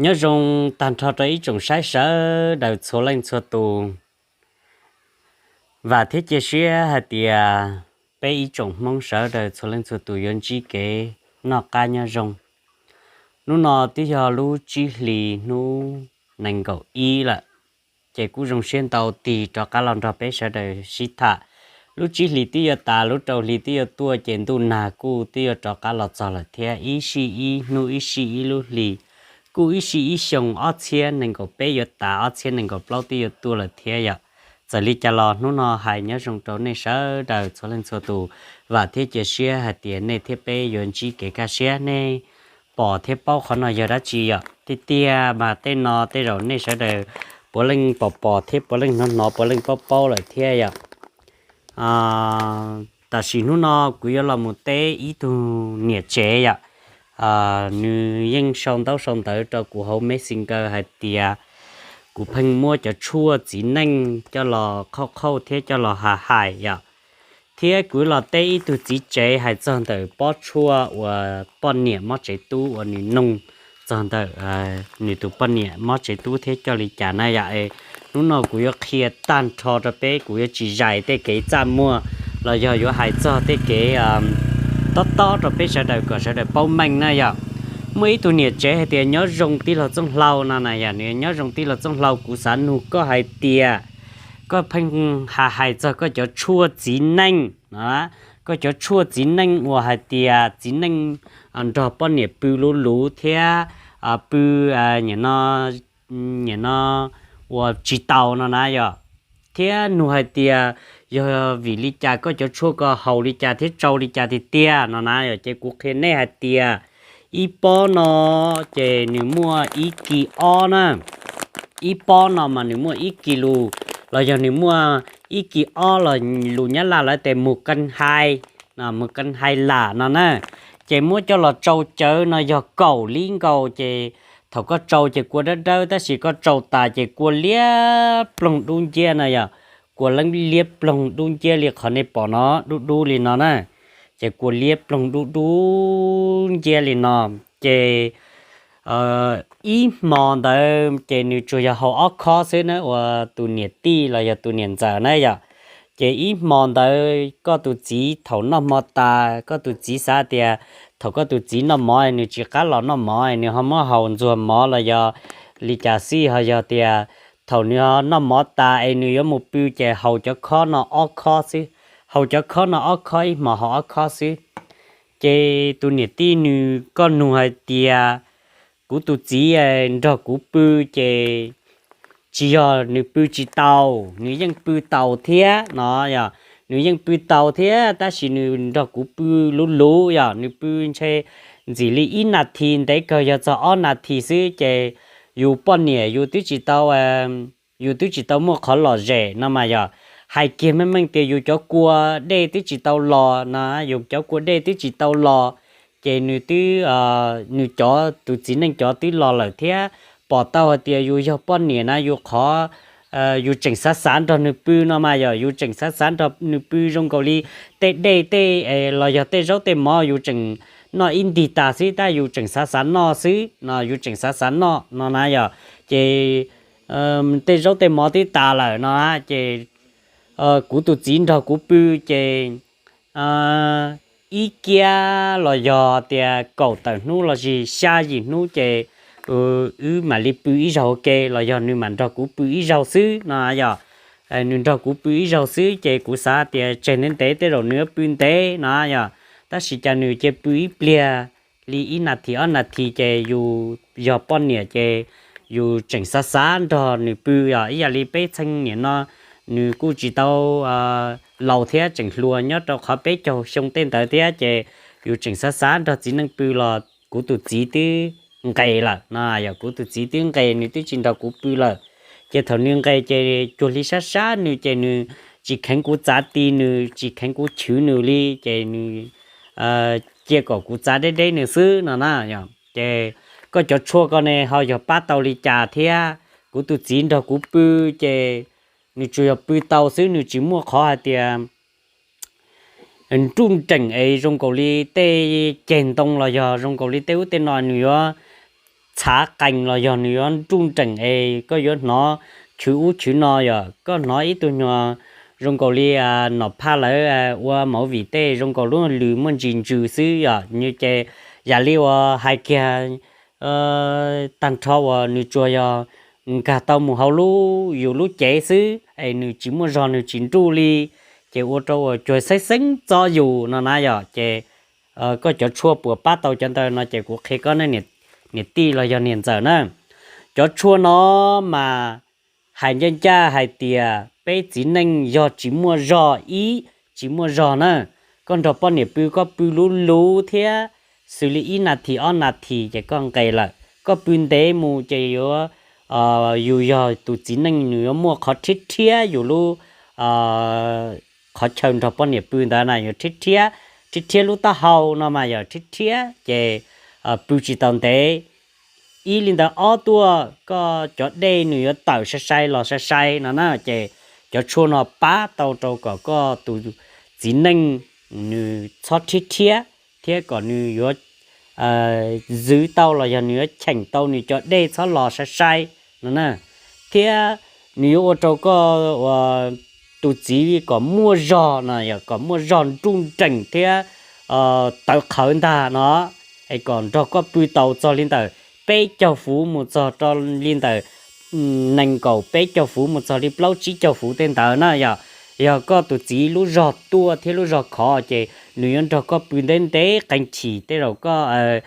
Nyob zoo tag nrho rau ib tsoom saib sawv daws txhua leej txhua tus. Vam thiab cia siab hais tias peb ib tsoom Hmoob sawv daws txhua leej txhua tus yuav ntsib kev noj qab nyob zoo. Hnub no twb yog lub tsib hlis hnub nees nkaum ib lawm, ces kuj zoo siab ntau tig rov qab los nrog peb sawv daws sib tham. Lub tsib hlis twb yuav tas, lub rau hli twb yuav tuaj, ces ntuj nag kuj twb yuav rov qab los txog lawm thiab. Ib sij ib hnub, ib sij ib lub hli, kuj ib sij ib xyoo, ob txhiab nees nkaum peb yuav tas, ob txhiab nees nkaum plaub twb yuav tuaj lawm thiab yom. Txawm li cas los hnub no hais nyob zoo rau nej sawv daws txhua leej txhua tus. Vam thiab cia siab hais tias nej thiab peb yuav ntsib kev kaj siab. Nej pom thiab paub qhov no yog dab tsi yom? Tiag tiag mas tej no tej zaum nej sawv daws puav leej pom pom thiab puav leej hnov hnov, puav leej paub paub lawm thiab yom. Tam sim hnub no kuv yuav los mus teb ib tug niam tsev yom. Nws yeej sau ntaub sau ntawv rau kuv hauv Messenger hais tias kuv pheej muab cov tshuaj txiv neej coj los qhauj qhauj thiab coj los hais hais yom. Thiab kuv los teb ib tug txiv tsev hais txog ntawm pob tshuaj uas poj niam mob tsev tub uas nws noog txog ntawm nws tus poj niam mob tsev tub thiab coj li cas na yom. Hnub no kuv yuav qhia tag nrho rau peb, kuv yuav tsis zais tej kev txaj muag los yog yuav hais txog tej kev tob tob rau peb sawv daws kom sawv daws paub meej na yom. Muaj ib tug niam tsev hais tias nyob zoo tij laug Txooj Hlau no na yom, nws nyob zoo tij laug Txooj Hlau, kuv xav nug koj hais tias koj pheej hais hais txog koj cov tshuaj txiv neej no, koj cov tshuaj txiv neej uas hais tias txiv neej nrog poj niam pw luv luv thiab pw nim no ua tsis tau no na yom. Thiab nug hais tias yog vim li cas koj cov tshuaj ko haus li cas thiab tsau li cas tiag tiag no na yom. Ces kuv qhia nej hais tias ib pob no ces nws muaj ib kis ob na, ib pob no mas nws muaj ib kis lus, los yog nws muaj ib kis ob los lus Nyab Laj lawv tias một cân hai, một cân hai lạng no na. Ces muab coj los tsau cawv no yog kaum lib nkaus, ces thaum koj tsau ces kua dawb dawb, tab sis koj tsau tas ces kua liab ploog dub nciab no yom. Kua liab ploog dub nciab li qhov nej pom no, dub dub li no na. Ces kua liab ploog dub dub nciab li no. Ces ib hmo ntawd ces nws tsuas yog haus ob khob xwb na, uas tus niam tij los yog tus niam ntxawm na yom. Ces ib hmo ntawd koj tus txiv thaum noj hmo tas, koj tus txiv xav tias thaum koj tus txiv noj mov nws tsis qab los noj mov, nws ho muab haus ntxuag mov los yog li cas xij, ho yog tias thaum nws noj mov tas es nws yuav mus pw ces haus cov khob no ob khob xwb, haus cov khob no ob khob, ib hmo haus ob khob xwb. Ces tus niam tij nws, koj nug hais tias kuv tus txiv nrog kuv pw ces tsis yog nws pw tsis tau, nws yeej pw tau thiab no yom. Nws yeej pw tau thiab tab sis nws nrog kuv pw luv luv yom, nws pw ntshe ntxim li ib nas this ntev kawg yog txog ob nas this xwb ces yus poj niam yus twb tsis tau yus twb tsis tau muaj qhov lom zem no mas yog. Hais kiag meej meej tias yus cov kua dej twb tsis tau los no, yus cov kua dej twb tsis tau los, ces nws twb, nws cov, tus txiv neej cov twb los lawm thiab. Pom tau hais tias yus yog poj niam na, yus qhov, yus tseem xav xav nrog nws pw no mas yog, yus tseem xav xav nrog nws pw zoo nkaus li tej dej tej los yog tej zaub tej mov yus tseem noj ib ntig tas xwb, tab yus tseem xav xav noj xwb no, yus tseem xav xav noj no na yog. Ces tej zaub tej mov twb tas lawm no na, ces kuv tus txiv nrog kuv pw ces ib kiab los yog tias kaum tawm hnub los sis xya yim hnub ces wb mam li pw ib zaug ua ke los yog nws mam nrog kuv pw ib zaug xwb no yog. Nws nrog kuv pw ib zaug xwb ces kuv xav tias tseg ntev ntev tej zaum nws yuav pw ntev no yog, tab sis cas nws cia pw ib pliag li ib nas this ob nas this ces yus yog poj niam ces yus tseem xav xav nrog nws pw yog. Ib yam li peb txheej niam no nws kuj tsis tau laus thiab tseem hluas nyob rau qhov peb caug xyoo tej ntawd thiab ces yus tseem xav xav nrog txiv neej pw los kuv tus txiv twb nqes lawm no yog, kuv tus txiv twb nqes nws twb tsis nrog kuv pw lawm. Ces thaum nws nqes ces cuag li sab sab nws ces nws tsis kheev kuv txav ti nws, tsis kheev kuv chwv nws li ces nws cia kom kuv txav deb deb nws xwb no na. Ces koj cov tshuaj ko ne ho yog pab tau li cas thiab? Kuv tus txiv nrog kuv pw ces nws tsuas yog pw tau xwb, nws tsis muaj qhov hais tias nruj nreem es zoo nkaus li tej ceg ntoo los yog zoo nkaus li tej ub tej no nws yuav txhav qees los yog nws yuav nruj nreem es koj yuav hnov chwv ub chwv no yom. Koj hnov ib tug nyuag zoo nkaus li Nom Phaj lawv ua movie tej zoo nkaus lub lws muaj ntsis ntsws xwb yom, nws ces yam li uas hais kiag tag nrho uas nws tsuas yog nkag tau mus hauv lub yus lub cev xwb es nws tsis muaj zog nws tsis nruj li, ces ua rau uas cuag xeeb xeeb txob yus no na yom. Ces koj cov tshuaj puas pab tau cov ntawd no ces kuv qhia koj ne, niam tij los yog niam ntxawm na. Cov tshuaj no mas hais ncaj ncaj hais tias peb txiv neej yog tsis muaj zog, ib tsis muaj zog na, koj nrog poj niam pw koj pw luv luv thiab xws li ib nas this ob nas this ces koj nqes lawm. Koj pw ntev mus ces yuav, yus yog tus txiv neej nws yuav muaj qhov rhiab rhiab yus lub qhov chaw nrog poj niam pw ntawd na, yuav rhiab rhiab, rhiab rhiab lub taub hau no mas yog rhiab rhiab ces pw tsis tau ntev. Ib li ntawd ob tuaj koj cov dej nws yuav tawm sai sai los sai sai no na, ces cov tshuaj no pab tau rau kom koj tus txiv neej nws txhob rhiab rhiab thiab kom nws yuav zwv tau los yog nws yuav cheem tau nws cov dej txhob los sai sai no na. Thiab nws yuav ua rau koj ua tus txiv kom muaj zog no, kom muaj zog nruj nreem thiab tawv qhawv ntag no, es kom nrog koj pw tau txog li ntawm peb caug fuv mus txog rau li ntawm nees nkaum peb caug fuv mus txog li plaub tsib caug fuv tej ntawd na yom. Yog koj tus txiv lub zog tuaj thiab lub zog khov ces nws yuav nrog koj pw ntev ntev qee chim tej zaum koj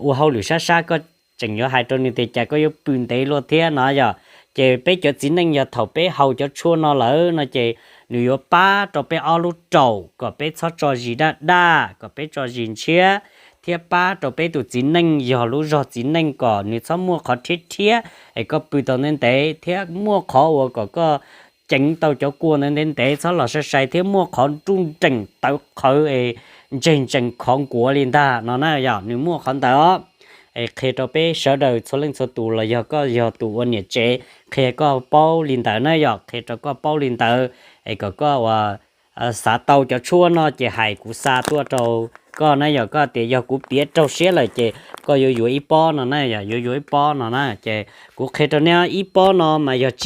ua hauj lwm sab sab koj tseem yuav hais rau nws tias cas koj yuav pw ntev luaj thiab no yom. Ces peb cov txiv neej yog thaum peb haus cov tshuaj no lawm no ces nws yuav pab rau peb ob lub raum kom peb txhob tso zis daj daj, kom peb tso zis ntshiab, thiab pab rau peb tus txiv neej yog lub zog txiv neej kom nws txhob muaj qhov rhiab rhiab es koj pw tau ntev ntev, thiab muaj qhov uas kom koj ceev tau cov kua ntawd ntev ntev txhob los sai sai, thiab muaj qhov nruj nreem tawv qhawv es ntseg ntsees khov nkuav li ntag no na yom. Nws muaj qhov ntawd os. Es qhia rau peb sawv daws txhua leej txhua tus los yog koj yog tus ua niam tsev qhia koj paub li ntawd na yom, qhia rau koj paub li ntawd es kom koj ua xav tau cov tshuaj no ces hais kuv xa tuaj rau koj na yom. Koj tias yog kuv piav raug siab lawm ces koj yuav yuav ib pob no na yom, yuav yuav ib pob no na. Ces kuv qhia rau nej ib pob no mas yog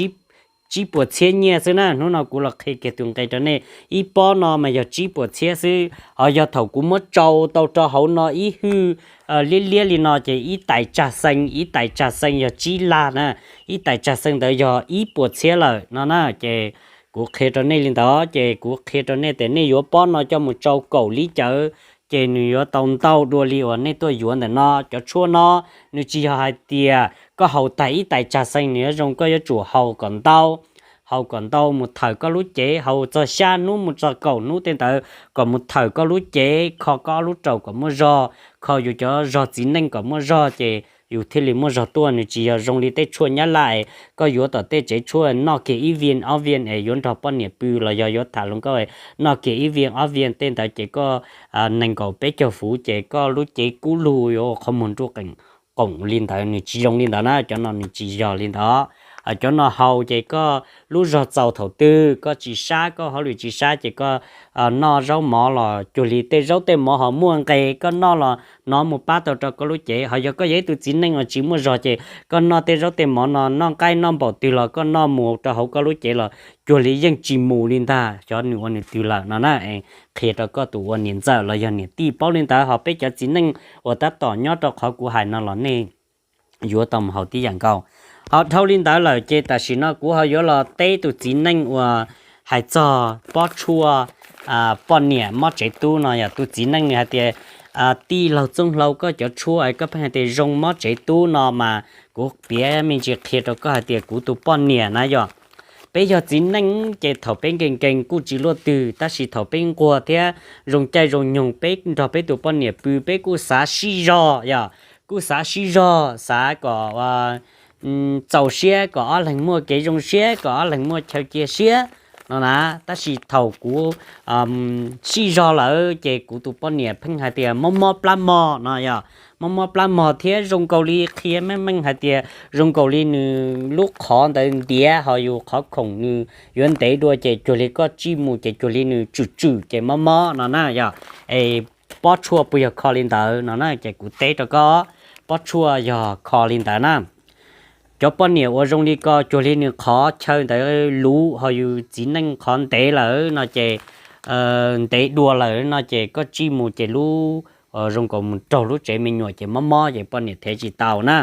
tsib puas txhiab nyiaj xwb na. Hnub no kuv los qhia kiag tus nqe rau nej, ib pob no mas yog tsib puas txhiab xwb. Ho yog thaum kuv muab tsau tau rau hauv no ib hwj liab liab li no ces ib tais tsag xee, ib tais tsag xee yog tsib laj na, ib tais tsag xee ntawd yog ib puas txhiab lawm no na. Ces kuv qhia rau nej li ntawd ces kuv qhia rau nej tias nej yuav pob no coj mus tsau kaum lib cawv ces nws yuav tau ntau dua li uas nej tuaj yuav ntawm no. Cov tshuaj no nws tsis yog hais tias koj haus tag ib tais tsag xee nws yuav zoo, koj yuav tsum haus kom ntau, haus kom ntau mus thawm koj lub cev, haus txog xya hnub mus txog kaum hnub tej ntawd kom mus thawm koj lub cev, kho koj ob lub raum kom muaj zog, kho yus cov zog txiv neej kom muaj zog ces yus thiaj li muaj zog tuaj. Nws tsis yog zoo li tej tshuaj nyab laj es koj yuav tom tej tsev tshuaj noj kiag ib vias ob vias es yuav nrog poj niam pw los yog yuav tham hluas nkauj noj kiag ib vias ob vias tej ntawd ces koj nees nkaum peb caug fuv ces koj lub cev kub lug yuav ua qhov muag nruj qees qoom li ntawd. Nws tsis zoo li ntawd na, cov no nws tsis yog li ntawd. Cov no haus ces koj lub zog txaus thaum twg koj tsis sab, koj hauj lwm tsis sab ces koj noj zaub mov los cuag li tej zaub tej mov ho muaj nqe, koj noj los hnov mus pab tau rau koj lub cev. Ho yog koj yog ib tug txiv neej uas tsis muaj zog ces koj noj tej zaub tej mov no noj nqaij noj npaum twg los koj noj mus rau hauv koj lub cev los cuag li yeej tsis mus li ntag, xyov nws ua nws twg lawm no na. Qhia rau koj tus ua niam ntxawm los yog niam tij paub li ntawd, ho peb cov txiv neej uas tab tom nyob rau qhov kuv hais no los nej yuav tau mus haus tib yam nkaus. Ho dhau li ntawd lawm ces tam sim no kuv ho yuav los teb tus txiv neej uas hais txog pob tshuaj poj niam mob tsev tub no yog tus txiv neej nws hais tias tij laug Txooj Hlau, koj cov tshuaj koj pheej hais tias zoo mob tsev tub no mas kuv piav me ntsis qhia rau koj hais tias kuv tus poj niam na yog, peb yog txiv neej ces thaum peb nkees nkees kuj tsis luaj twg, tab sis thaum peb nquag thiab zoo caij zoo nyoog peb nrog peb tus poj niam pw peb kuj xav sib zog yog, kuj xav sib zog, xav kom txaus siab, kom ob leeg muaj kev zoo siab, kom ob leeg muaj chaw cia siab no na. Tab sis thaum kuv sib zog lawm ces kuv tus poj niam pheej hais tias mob mob plab mog no yog, mob mob plab mog thiab zoo nkaus li qhia meej meej hais tias zoo nkaus li nws lub qhov ntawd ntiav ho yus qhov khoom nws yuav ntev dua ces cuag li koj tsij mus ces cuag li nws tswm tswm ces mob mob no na yog. Es pob tshuaj puas yog kho li ntawd no na, ces kuv teb rau koj. pob tshuaj yog kho li ntawd na. Cov poj niam uas zoo li ko cuag li nws qhov chaw ntawd luv ho yus txiv neej qhov ntev lawm no ces ntev dua lawm no ces koj tsij mus ces lub zoo nkaus mus raug lub tsev me nyuam ces mob mob ces poj niam thev tsis tau na.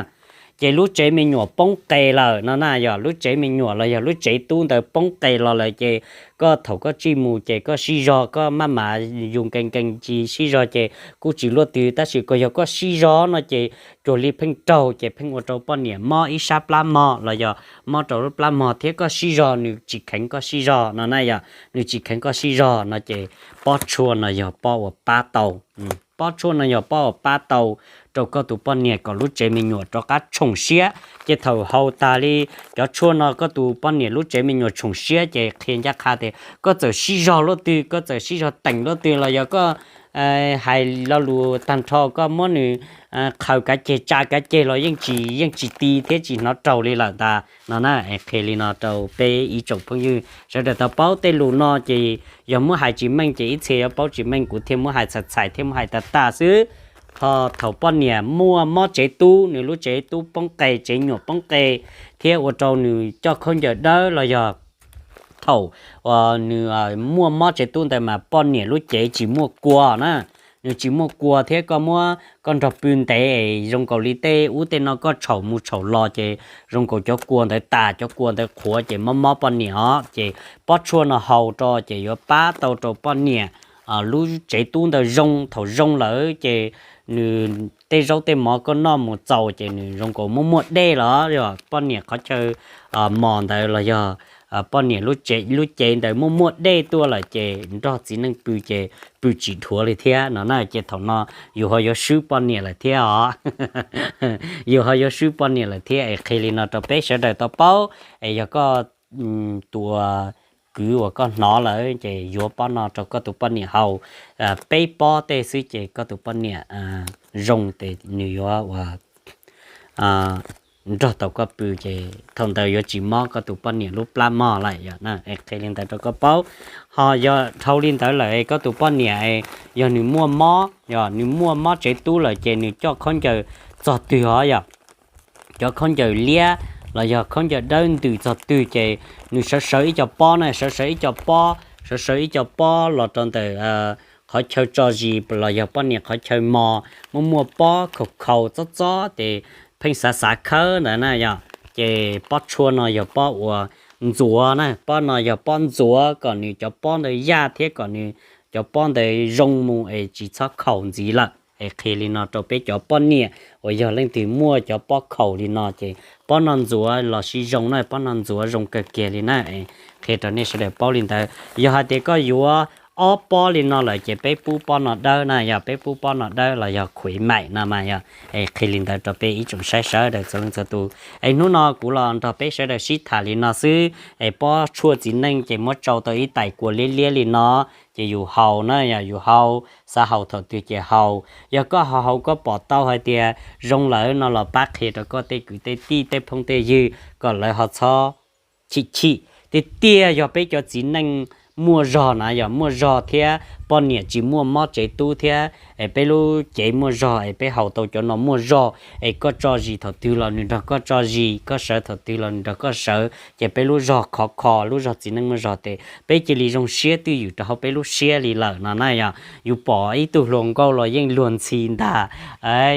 Ces lub tsev me nyuam poob qes lawm no na, yog lub tsev me nyuam los yog lub tsev tub ntawd poob qes los lawm ces koj thaum koj tsij mus ces koj sib zog, koj maj mam yus nkees nkees tsis sib zog ces kuj tsis luaj twg, tab sis koj yog koj sib zog no ces cuag li pheej raug ces pheej ua rau poj niam mob ib sab plab mog los yog mob rau lub plab mog thiab koj sib zog nws tsis kheev koj sib zog no na, yog nws tsis kheev koj sib zog no ces pob tshuaj no yog pob uas pab tau pob tshuaj no yog pob uas pab tau rau koj tus poj niam kom lub tsev me nyuam rov qab tshoov siab. Ces thaum haus tas li cov tshuaj no koj tus poj niam lub tsev me nyuam tshoov siab ces qhia ncaj qha tias koj txawm sib zog luaj twg, koj txawm sib zog teem luaj twg los yog koj hais lo lus tag nrho, koj muab nws qhaws kav ceg tsa kav ceg los yeej tsis yeej tsis ti thiab tsis hnov raug li lawm ntag no na. Qhia li no rau peb ib tsoom phooj ywg sawv daws tau paub. Tej lus no ces yog muab hais tsis meej ces ib txhia yuav paub tsis meej, kuv thiaj muab hais txhais txhais thiab muab hais tag tag xwb. Ho thaum poj niam muaj mob tsev tub, nws lub tsev tub poob qes, tsev nyuam poob qes thiab ua rau nws coj khaub ncaws dawb los yog thaum nws muaj mob tsev tub ntawd mas poj niam lub cev tsis muaj kua na, nws tsis muaj kua thiab koj muab koj nrog pw ntev es zoo nkaus li tej ub tej no koj tshawb mus tshawb los ces zoo nkaus cov kua ntawd tas, cov kua ntawd qhuav ces mob mob poj niam os. Ces pob tshuaj no haus rau ces yuav pab tau rau poj niam lub tsev tub ntawd zoo, thaum zoo lawm ces nws tej zaub tej mov koj noj mus txaus ces nws zoo nkaus muaj muaj dej los yog poj niam qhov chaw mos ntawd los yog poj niam lub cev ntawd muaj muaj dej tuaj lawm ces nrog txiv neej pw ces pw tsis dhuav li thiab no na. Ces thaum no yus ho yuav swb poj niam lawm thiab os, yus ho yuav swb poj niam lawm thiab. Es qhia li no rau peb sawv daws tau paub, es yog koj tus kwv uas koj hnov lawm ces yuav pob no rau koj tus poj niam haus peb pob tej xwb ces koj tus poj niam zoo ces nws yuav ua nrog tau koj pw ces thaum ntawd yuav tsis mob koj tus poj niam lub plab mog lawm. Qhia li ntawd rau koj paub. Ho yog dhau li ntawd lawm koj tus poj niam yog nws muaj mob, yog nws muaj mob tsev tub lawm ces nws coj khaub ncaws txog twg os, yog cov khaub ncaws liab los yog khaub ncaws dawb ntws txog twg ces nws sawv sawv ib co pob na, sawv sawv ib co pob, sawv sawv ib co pob los rau ntawm qhov chaw tso zis los yog poj niam qhov chaw mos, muaj muaj pob khaus khaus txob txob ces pheej xav xav khawb ntawd na yog. Ces pob tshuaj no yog pob uas ntxuav na, pob no yog pob ntxuav kom nws cov pob ntawd yaj thiab kom nws cov pob ntawd zoo mus es tsis txhob khaus ntxiv lawm. Es qhia li no rau peb cov poj niam uas yog leej twg muaj cov pob khaus li no ces pob no ntxuav los sis zoo na, pob no ntxuav zoo kawg kiag li na. Qhia rau nej sawv daws paub li ntawd. Yog hais tias koj yuav ob pob li no lawm ces peb pub pob no dawb na, yog peb pub pob no dawb los yog khuv maim no mas yog. Qhia li ntawd rau peb ib tsoom saib sawv daws txhua leej txhua tus. Es hnub no kuv los nrog peb sawv daws sib tham li no xwb. Es pob tshuaj txiv neej ces muab tsau tau ib tais kua liab liab li no, ces yus haus na, yog yus haus, xav haus thaum twg ces haus. Yog koj haus haus koj pom tau hais tias zoo lawm no los pab qhia rau koj tej kwv tej tij tej phooj tej ywg kom lawv ho txhob chim chim. Tiag tiag yog peb cov txiv neej muaj zog na, yog muaj zog thiab poj niam tsis muaj mob tsev tub thiab es peb lub cev muaj zog es peb haus tau cov no muaj zog es koj tso zis thaum twg los nws nrog koj tso zis, koj sawv thaum twg los nws nrog koj sawv, ces peb lub zog khov kho, lub zog txiv neej muaj zog ces peb cia li zoo siab twj ywm rau hauv peb lub siab li lawm no na. Yog yus pom ib tug hluas nkauj los yeej luag ntxhi ntag.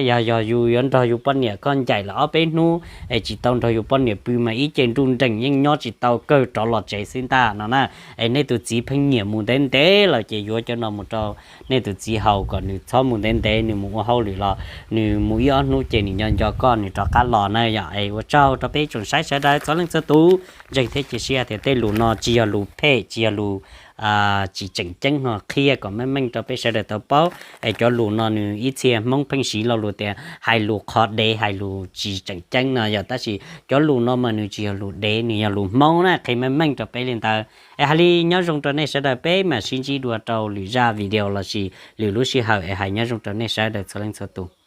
Yog yog yus yuav nrog yus poj niam koj ncaim lawm ob peb hnub es tsis tau nrog yus poj niam pw mas ib ce nruj nreem yeej nyob tsis tau, kawg rov los tsev xwb ntag no na. Es nej tus txiv pheej nyiam mus ntev ntev lawm ces yuav cov no mus rau nej tus txiv haus kom nws txhob mus ntev ntev, nws mus ua hauj lwm los nws mus ib ob hnub ces nws nco nco koj nws rov qab los na. Yog es ua tsaug rau peb tsoom saib sawv daws txhua leej txhua tus, ntseeg thiab cia siab tias tej lus no tsis yog lus phem, tsis yog lus tsis tseem ceeb no, qhia kom meej meej rau peb sawv daws tau paub. Es cov lus no nws ib txhia Hmoob pheej siv lo lus tias hais lus qhov dev, hais lus tsis tseem ceeb no yog, tab sis cov lus no mas nws tsis yog lus dev, nws yog lus Hmoob na, qhia meej meej rau peb li ntawd. Es hais li nyob zoo rau nej sawv daws, peb mam sib ntsib dua rau lwm zaj video lossis lwm lub sij hawm, es hais nyob zoo rau nej sawv daws txhua leej txhua tus.